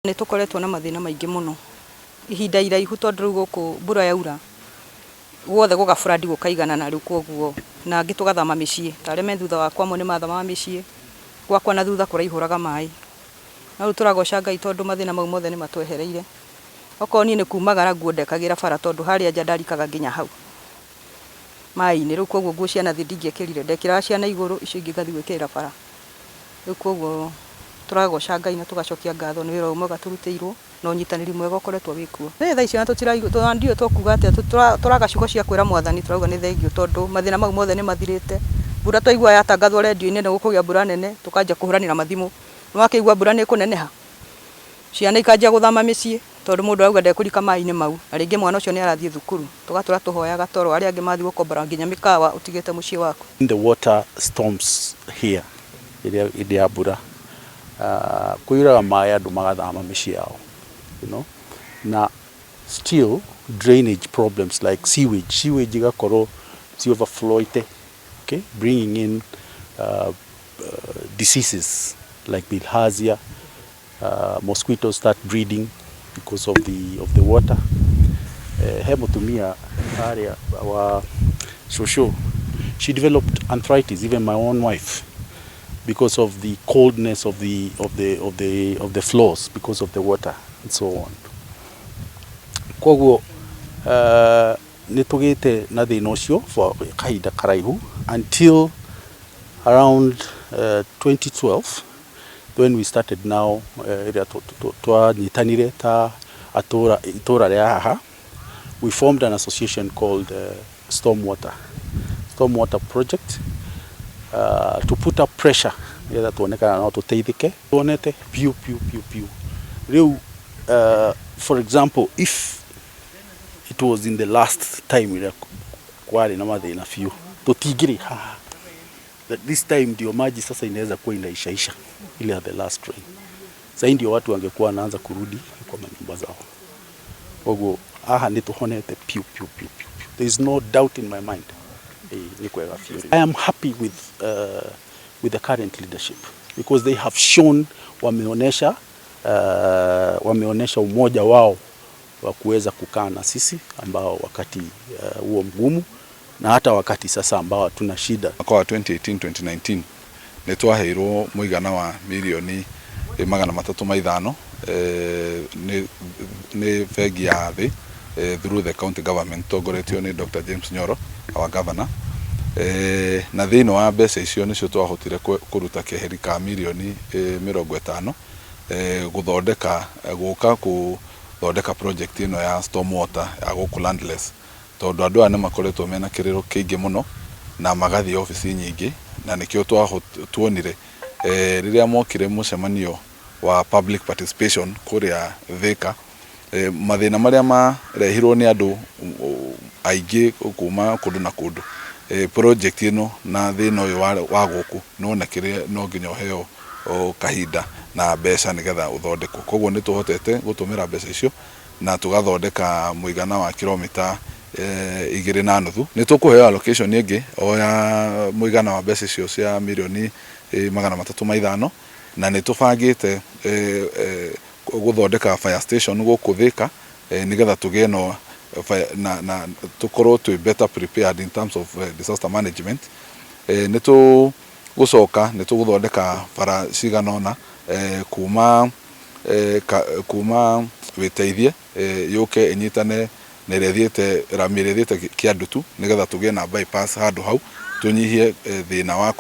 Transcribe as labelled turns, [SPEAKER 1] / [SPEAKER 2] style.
[SPEAKER 1] Nĩ tũkoretwo na mathĩna maingĩ mũno ihinda iraihu, tondũ rĩu gũkũ mbura yaura guothe gũgabũrandi gũkaiganana. Rĩu koguo na angĩ tũgathama mĩciĩ, ta arĩa me thutha wakwa amwe nĩ mathamaga mĩciĩ, gwakwa na thutha kũraihũraga maĩ. No rĩu tũragoca Ngai tondũ mathĩna mau mothe nĩ matwehereire. Okorwo niĩ nĩ kumagara, nguo ndekagĩra bara, tondũ harĩa nja ndarikaga nginya hau maĩ-inĩ. Rĩu koguo nguo cia nathĩ ndingĩekĩrire, ndekĩraga cia na igũrũ, icio ingĩ ngathiĩ gwĩkĩrĩra bara. Rĩu koguo tũragoca Ngai na tũgacokia ngatho nĩ wĩra ũyũ mwega tũrutĩirwo na ũnyitanĩri mwega ũkoretwo wĩkuo. Rĩ thaa ici ona tũtiraigua, ndiũĩ tũkuga atĩa, tũraga ciugo cia kwĩra Mwathani. Tũrauga nĩ thengiũ tondũ mathĩna mau mothe nĩ mathirĩte. Mbura twaigua yatangathwo rendio-inĩ nĩ gũkũgĩa mbura nene, tũkanjia kũhũranĩra mathimũ. Nĩ wakĩigua mbura nĩ ĩkũneneha, ciana ikanjia gũthama mĩciĩ, tondũ mũndũ arauga ndekũrika maĩ-inĩ mau, na rĩngĩ mwana ũcio nĩ arathiĩ thukuru. Tũgatũra tũhoyaga toro, arĩa angĩ mathiĩ gũkombora nginya mĩkawa ũtigĩte mũciĩ waku.
[SPEAKER 2] The water storms here, ĩrĩa hĩndĩ ya mbura kũiyũraga maĩ, andũ magathama mĩciĩ yao, na still drainage problems like sewage igakorwo ci overflowite, okay, bringing in diseases like bilharzia. Mosquitoes start breeding because of the water. He mutumia harĩa wa shosho, she developed arthritis, even my own wife, because of the coldness of the floors because of the water and so on. Koguo nĩ tũgĩte na thĩna ũcio for kahinda karaihu until around 2012, when we started now, ĩrĩa twanyitanire ta atũra itũra rĩa haha. We formed an association called Stormwater Project to put up pressure nĩgetha tuone kana no tũteithĩke. Tuonete piũ piũ piũ piũ rĩu. For example, if it was in the last time ĩrĩa kwarĩ na mathĩna biũ, tũtingĩrĩ haha. That this time ndio maji sasa inaweza kuwa inaishaisha ile ya the last rain. Sasa ndio watu wangekuwa wanaanza kurudi kwa manyumba zao. Koguo haha nĩ tũhonete piũ piũ piũ piũ piũ. There is no doubt in my mind. Nĩ kwega biũ. I am happy with the current leadership because they have shown, wameonesha umoja wao wa kuweza kukaa na sisi ambao wakati huo mgumu na hata wakati sasa ambao hatuna shida.
[SPEAKER 3] Mwaka wa 2018-2019 nĩ twaheirwo mũigana wa mirioni 305 nĩ bengi ya thĩ through the county government, tongoretio nĩ Dr. James Nyoro, our governor. Na thĩinĩ wa mbeca icio nĩcio twahotire kũruta keheri ka mirioni 50 gũthondeka, gũka gũthondeka project ĩno ya storm water ya gũkũ landless, tondũ andũ aya nĩ makoretwo mena kĩrĩro kĩingĩ mũno na magathiĩ obici nyingĩ. Na nĩkĩo tuonire rĩrĩa mokire mũcemanio wa public participation kũrĩa Thika, mathĩna marĩa marehirwo nĩ andũ aingĩ kuma kũndũ na kũndũ, project ĩno na thĩna ũyũ wa gũkũ nĩwonekire no nginya ũheo kahinda na mbeca nĩgetha ũthondekwo. Koguo nĩ tũhotete gũtũmĩra mbeca icio na tũgathondeka mũigana wa kilomita 2.5. Nĩ tũkũheo allocation ĩngĩ o ya mũigana wa mbeca icio cia mirioni 305, na nĩ tũbangĩte gũthondeka fire station gũkũ Thika nĩgetha tũgĩe na tũkorwo twĩ better prepared in terms of disaster management. Nĩ tũgũcoka nĩ tũgũthondeka bara cigana ũna kuma wĩteithie yũke ĩnyitane na ĩrĩa ĩthiĩte rami ĩrĩa ĩthiĩte Kĩandutu, nĩgetha tũgĩe na bypass handũ hau tũnyihie thĩna wa